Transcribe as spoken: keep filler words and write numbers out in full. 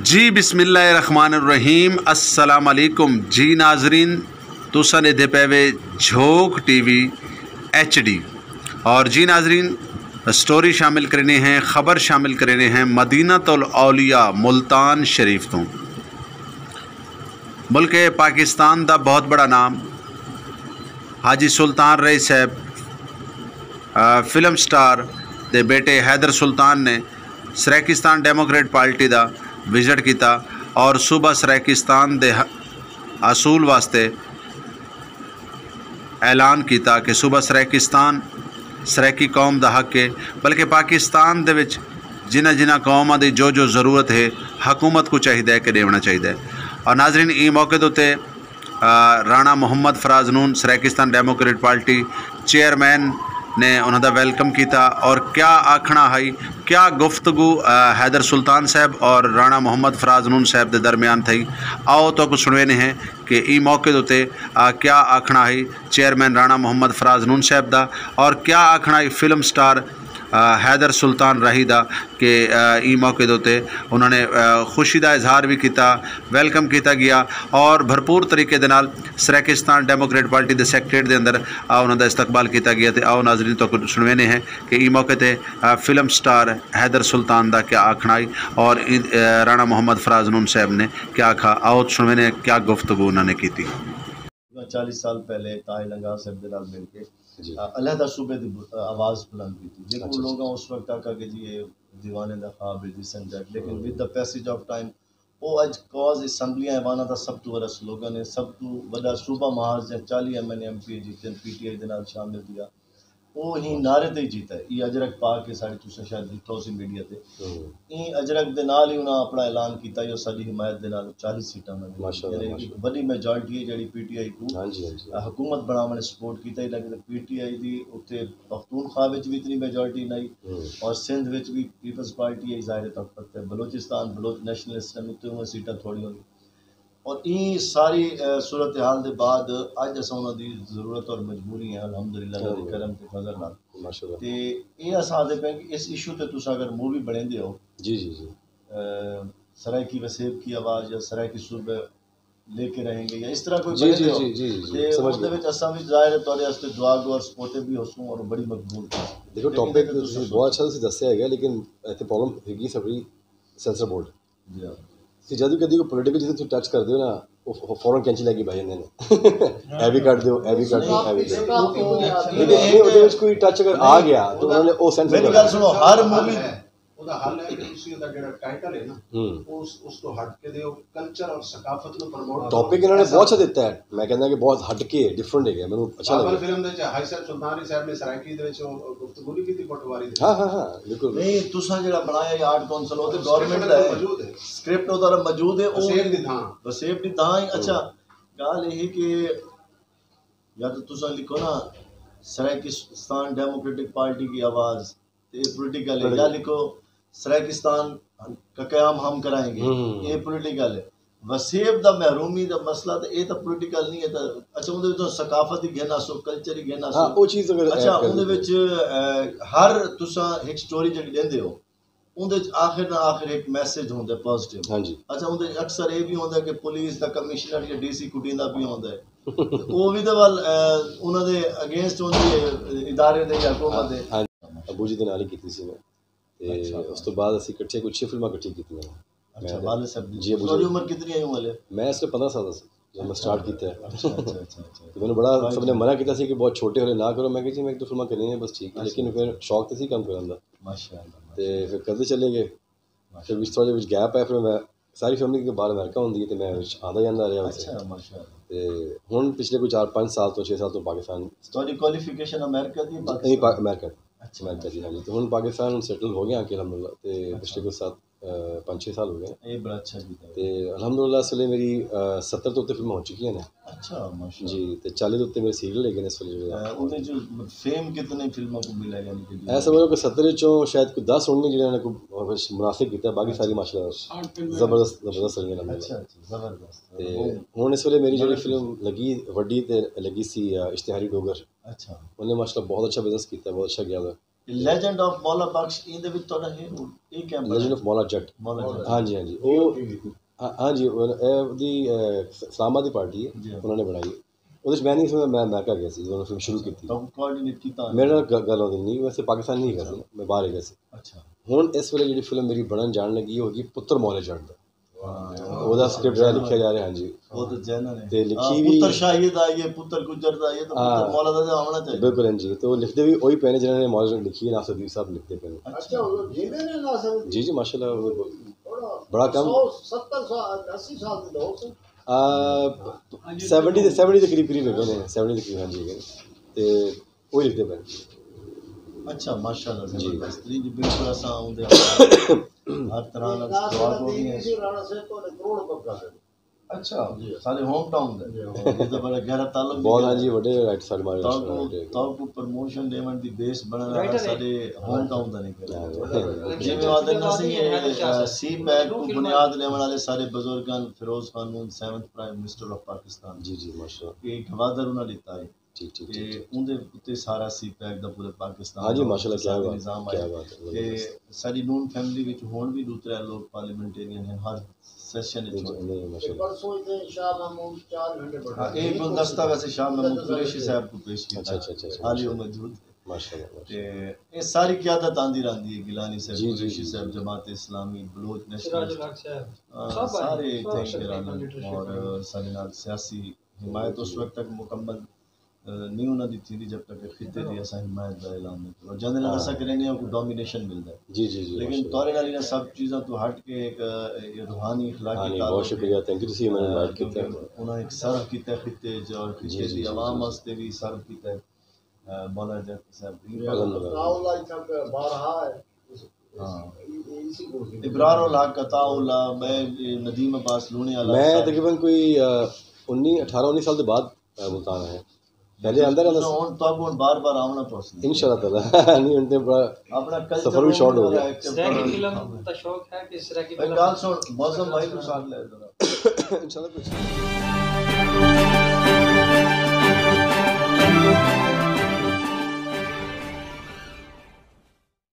جی، بسم اللہ الرحمن الرحیم۔ السلام علیکم۔ جی ناظرین، تساں ݙیہدے پئے وے جھوک ٹی وی ایچ ڈی۔ اور جی ناظرین، سٹوری شامل کرینے ہیں، خبر شامل کرینے ہیں مدینۃ الاولیاء ملتان شریف توں۔ ملک پاکستان دا بہت بڑا نام حاجی سلطان رئی صاحب، آ، فلم سٹار دے بیٹے حیدر سلطان نے سرائیکستان ڈیموکریٹ پارٹی دا وزٹ کیتا اور صوبہ سرائیکستان دے ح-، حصول واسطے اعلان کیتا کہ صوبہ سرائیکستان سرائیکی قوم دا حق ہے، بلکہ پاکستان دے وچ جنہاں جنہاں قوماں دی جو جو ضرورت ہے، حکومت کوں چاہیدا ہے کہ ݙیوݨا چاہیدا ہے۔ اور ناظرین، ایں موقع دے اتے آ، رانا محمد فراز نون سرائیکستان ڈیموکریٹ پارٹی چیئرمین نے انہاں دا ویلکم کیتا اور کیا آکھݨا ہئی، کیا گفتگو، آ، حیدر سلطان صاحب اور رانا محمد فراز نون صاحب دے درمیان تھئی۔ آؤ تہاکوں سݨوینے ہیں کہ ایں موقع دے اتے، آ، کیا آکھݨا ہئی چیئرمین رانا محمد فراز نون صاحب دا اور کیا آکھݨا ہئی فلم سٹار، آ، حیدر سلطان راہی دا کہ، آ، ایں موقع دے اتے انہاں نے، آ، خوشی دا اظہار وی کیتا، ویلکم کیتا ڳیا اور بھرپور طریقے دے نال سرائیکستان ڈیموکریٹ پارٹی دے سیکریٹریٹ دے اندر، آ، انہاں دا استقبال کیتا ڳیا۔ تے آؤ ناظرین، تہاکوں سݨوینے ہیں کہ ایں موقع تے، آ، فلم سٹار حیدر سلطان دا کیا آکھݨا ہئی اور ایں، آ، رانا محمد فراز نون صاحب نے کیا آکھا۔ آؤ سݨوینے ہیں کیا گفتگو انہاں نے کیتی۔ چالیس سال پہلے طاہر لنگار صاحب دے نال مل کے، جی۔ آ، علیحدہ صوبے دی ب-، آواز بلند کیتی، جیکوں اچھا، اچھا۔ لوگاں اس وقت آکھا کہ جی اے دیوانے دا خواب ہے، دس اینڈ دیٹ، لیکن ہوں۔ With the passage of time او اڄ کاز اسمبلیاں ایواناں دا سب توں وݙا سلوگن ہے، سب توں وݙا صوبہ محاذ جیہاں چالیہہ M N A M P A جیتن، پی ٹی آئی دے نال شامل تھیا۔ او ایں نعرے تے ہی جیتا ہے۔ اے اجرک پا کے ساݙے، تساں شاید ݙٹھا ہوسی میڈیا تے۔ ہوں۔ ایں اجرک دے نال ہی انہاں اپݨا اعلان کیتا جو ساݙی حمایت دے نال چالیہہ سیٹاں انہاں نے ماشاءاللہ، یعنی ہک ماشاءاللہ۔ وݙی میجارٹی ہے جیڑھی پی ٹی آئی کوں، ہاں جی، ہاں جی۔ آ، حکومت بݨاوݨ سپورٹ کیتا ہے، لیکن پی ٹی آئی دی اتھے پختونخوا وچ وی اتنی میجارٹی نہ ہئی ہوں۔ اور سندھ وچ وی پیپلز پارٹی ہے، ظاہر طور پر تے بلوچستان، بلوچ نیشنلسٹ ہن، اتھے انہاں سیٹاں تھوڑیاں ہوئیاں۔ اور ایں ساری، آ، صورتحال دے بعد اڄ اساں انہاں دی ضرورت اور مجبوری ہے، الحمدللہ، اللہ دے الحمدللہ۔ کرم تے فضل نال۔ ماشاءاللہ۔ تے اے اساں آہدے پئے کہ اس ایشو تے تساں اگر مووی بݨیندے ہو، جی، جی، جی۔ آ، سرائیکی وسیب کی آواز یا سرائیکی صوبہ لے کے رہیں گے یا اس طرح کوئی جی، بݨیندے جی، ہو، جی، جی، جی، تے سمجھ اوندے گیا۔ وچ اساں وی ظاہر طور استے دعاگو اور سپورٹیو وی ہوسوں اور بڑی مقبول تھیسی۔ دیکھو، لیکن ٹاپک تساں تسی سوچو۔ بہت اچھا تسی دسیا ہے، لیکن ایتھے پرابلم ہیگی ساݙی سینسر بورڈ۔ جی ہاں۔ تے جدوں کدی کوئی پولیٹیکل چیز توں ٹچ کردے ہو نا، او ف-، فوراً کینچی لے کے بہہ جاندے نے۔ اے وی کٹ دیو، اے وی کٹ دیو، اے وی کٹ دیو۔ لیکن اے اوندے وچ کوئی ٹچ اگر آ گیا تو انہاں نے او سینسر میری کر ڳالھ سݨو، ہر مووی اودا حل ہے کہ تسی اودا جیڑھا ٹائٹل ہے نا، ہوں۔ اس، اس تو ہٹ کے دیو، کلچر اور ثقافت نوں پروموٹ کرو۔ ٹاپک انہاں نے ایسا بہت اچھا دیتا ہے، میں کہنا کہ بہت ہٹ کے ڈفرنٹ ہے، مینوں اچھا بابل لگا۔ فلم دے وچ حاجی صاحب سلطان علی صاحب نے سرائیکی دے وچ او گفتگو نہیں کیتی پٹواری دے۔ ہاں، ہاں، ہاں، بالکل۔ نہیں، تساں جیڑھا بݨایا ہے آرٹ کونسل، او تے گورنمنٹ دا ہے۔ موجود ہے۔ سکرپٹ اودا موجود ہے، او وسیب دی تھاں۔ وسیب دی تھاں ہی، اچھا، ہوں۔ ڳالھ اے ہے کہ یا تو تساں لکھو نا، سرائیکستان ڈیموکریٹک پارٹی کی آواز، تے اے پولیٹیکل ہے، یا پولیٹیکل۔ لکھو سرائیکستان کا قیام ہم کرائیں گے، ہوں۔ اے پولیٹیکل ہے۔ وسیب دا محرومی دا مسئلہ تے اے تاں پولیٹیکل نہیں ہے، تاں اچھا، اوندے وچ ثقافت ہی گھن آسو، کلچر ہی گھن آسو۔ ہاں، او چیز اگر اچھا، ایڈ کر اوندے دیتے۔ وچ، اے، ہر تساں ہک سٹوری جیڑھی ݙیندے ہو، اوندے وچ آخر نہ آخر ہک میسج ہوندا ہے پازیٹیو۔ ہاں جی۔ اچھا، اوندے وچ اکثر اے وی ہوندا ہے کہ پولیس دا کمشنر یا ڈی سی کٹیندا پیا ہوندا ہے۔ تے او وی تے ول، اے، انہاں دے اگینسٹ ہوندی ہے ادارے دے یا حکومت دے۔ ہاں، ابو جی دے نال ہی کیتی سی میں۔ تے اچھا۔ اس توں بعد اسی کٹھے کچھ چھ فلماں کٹھی کیتیاں۔ اچھا، میں، والد صاحب دی۔ جی، ابو جی۔ تہاݙی عمر کتنی ہے اوں ویلے؟ میں اس ویلے پندرہ سال دا سی، جب میں سٹارٹ کیتا ہے۔ اچھا، اچھا، اچھا، اچھا۔ تے مینوں بڑا سب نے منع کیتا سی کہ بہت چھوٹے ہولے نہ کرو، میں کہا جی میں ایک دو فلماں کرنی ہیں، بس ٹھیک ہے، اچھا۔ لیکن پھر شوق تے سی کم کرن دا۔ ماشاءاللہ، تے پھر کردے چلے گئے۔ پھر وچ تھوڑا جہا وچ گیپ ہے، پھر میں ساری فیملی کے باہر امریکہ ہوندی ہے تے میں وچ آندا جاندا رہیا اتھے۔ اچھا، ماشاءاللہ۔ تے ہن پچھلے کوئی چار پنج سال تو، چھ سال تو پاکستان۔ تہاݙی کوالیفیکیشن امریکہ دی، نہیں، پاکستان؟ پا-، امریکہ۔ اچھا۔ امریکہ دی، ہاں جی۔ تے ہن پاکستان ہن سیٹل ہو گئے ہاں کہ الحمدللہ۔ تے اچھا۔ پچھلے کوئی سات، آ، پنج چھ سال ہو گئے۔ اے بڑا اچھا کیتا ہے۔ تے الحمدللہ اس ویلے میری، آ، ستر تو اتے فلماں ہو چکیاں نے۔ اچھا، ماشاءاللہ۔ جی، تے چالیہہ دے اتے میرے سیریل ہے گئے نے اس ویلے جیڑھے۔ اے، اوندے چ فیم کتنے فلماں کوں ملا، یعنی کہ جی؟ اے سمجھ لو کہ ستر وچوں شاید کوئی دس ہونگے جنہاں نے کوئی مناسب کیتا ہے، باقی ساری ماشاءاللہ ساٹھ فلمیں۔ زبردست، زبردست رہی ہیں۔ اچھا، اچھا، زبردست۔ تے ہن اس ویلے میری جیڑھی فلم لگی، وڈی تے لگی سی، آ، اشتہاری ڈوگر۔ اچھا۔ انہیں ماشاءاللہ بہت اچھا بزنس کیتا ہے، بہت اچھا گیا۔ لیجنڈ آف مولا بخش ایندے وچ تہاڈا ہے؟ اے کیا بنایا؟ لیجنڈ آف مولا جٹ۔ مولا جٹ۔ ہاں جی، ہاں جی۔ او، ہاں، ہاں جی، او، اے دی، اے، اسلام آباد دی پارٹی ہے، جی۔ انہاں نے بنائی۔ اودے وچ میں نہیں سی، میں امریکہ گیا سی، جدوں فلم شروع کیتی۔ تہاکوں کوآرڈینیٹ کیتا؟ میرے نال گ-، گل ہوندی نہیں، ویسے پاکستان نہیں گیا سی، میں باہر گیا سی۔ اچھا۔ ہن اس ویلے جیڑھی فلم میری بنن جان لگی، او ہوئی پتر مولا جٹ دا۔ ہاں۔ اودا سکرپٹ جیڑھا لکھیا جا رہیا، ہاں جی۔ او تے جنرل ہے۔ تے لکھی ہاں، وی پتر شاہی دا آئیے، پتر گجر دا آئیے، تے پتر ہاں۔ مولا دا تے آونا چاہیے۔ بالکل، ہاں جی۔ تے او لکھدے وی اوہی پئے نے جنہاں نے مولا جٹ لکھی ہے، ناصر الدین صاحب لکھدے پئے نے۔ اچھا، او جیندے نے ناصر الدین؟ جی، جی، ماشاءاللہ، او بڑا کم۔ سو ستر سال، اسی سال دے لوگ سن۔ آ، سیونٹی دے، سیونٹی دے قریب قریب ہیگے نے، سیونٹی دے قریب، ہاں جی، ہیگے نے۔ تے اوہی لکھدے پئے۔ اچھا، ماشاءاللہ، جی۔ زبردست۔ جی، جی، بالکل، اساں اوندے ہر طرح نال دعا گو وی ہے۔ اچھا، جی۔ ساڈے ہوم ٹاؤن دے۔ جی، ہاں۔ اے تاں بڑا گہرا تعلق بہت، ہاں جی، وڈے رائٹر ساڈے مارے تہاکوں، رائٹر۔ تہاکوں پروموشن ڈیون دی بیس بنن والا رائٹر ہے۔ ساڈے ہوم ٹاؤن دا نہیں کرے۔ ہاں۔ جی۔ جیویں آدھے نا سی، اے، سی پیک کوں بنیاد ڈیون والے ساڈے بزرگ ہن، Feroz Khan Noon, seventh prime minister of Pakistan. جی، جی، ماشاءاللہ۔ اے گوادر انہاں ڈتا ہے۔ ٹھیک، ٹھیک، تے ٹھیک، ٹھیک۔ اوندے اتے سارا سی پیک دا پورے پاکستان ہاں جی، دا ماشاءاللہ، کیا اقتصادی بات ہے، نظام کیا آیا۔ بات ہے، تے زبردست۔ ساڈی نون فیملی وچ ہن وی ڈو ترے لوگ پارلیمنٹیرین ہیں ہر سیشن وچ۔ جی، نہیں، ماشاءاللہ۔ پرسوں اتنے شاہ محمود چار گھنٹے بیٹھے۔ ہاں، ایک گلدستہ ویسے شاہ محمود قریشی صاحب کوں پیش کیتا۔ اچھا، اچھا، اچھا، اچھا، حالی ماشاءاللہ۔ موجود۔ ماشاءاللہ، تے ماشاءاللہ۔ اے ساری قیادت آندی رہندی ہے، گیلانی صاحب، جی، جی، قریشی جی، صاحب، جی۔ جماعت اسلامی، بلوچ نیشنلسٹ، سراج الحق صاحب۔ آ، سب آئے، سارے سب اتھے ہی سب کرن۔ بنڈے ٹرسٹ اور ساڈے نال سیاسی حمایت اس وقت تک مکمل، آ، نہیں انہاں دی تھیندی جب تک خطے دی اساں حمایت دا اعلان نہیں کرو۔ جیندے نال اساں ہاں۔ کرینے ہاں کوئی ڈومینیشن ملدا ہے۔ جی، جی، جی، لیکن ماشاءاللہ۔ تہاڈے نال انہاں سب چیزاں توں ہٹ کے ایک، آ، ایک روحانی اخلاقی ہاں، نہیں، تعلق بہت ہے۔ شکریہ، تھینک یو، تسی مینوں آ، انوائٹ کیتا۔ کیونکہ انہاں ایک سرو کیتا ہے خطے وچ اور خطے جی، جی، دی جی، عوام جی، جی۔ واسطے بھی سرو کیتا ہے۔ آ، مولانا جعفر صاحب۔ الحمدللہ۔ عطاء اللہ تک بارہا ہے۔ ہاں۔ ابرار الحق، عطاء اللہ، میں ندیم عباس لونے والا میں صاحب۔ تقریباً کوئی، آ، انی، اٹھارہ انی سال دے بعد، آ، ملتان آیا۔ پہلے آندا رہندا سی۔ ہن تہاکوں ہن بار بار آونا پوسی۔ انشاءاللہ تعالیٰ۔ نہیں، ہن تے بڑا اپنا کلچر سفر بھی شارٹ ہو گیا۔ سرائیکی فلم دا شوق ہے کہ سرائیکی فلم؟ گل سن، معظم بھائی کوں ساتھ لے ذرا۔ انشاءاللہ کچھ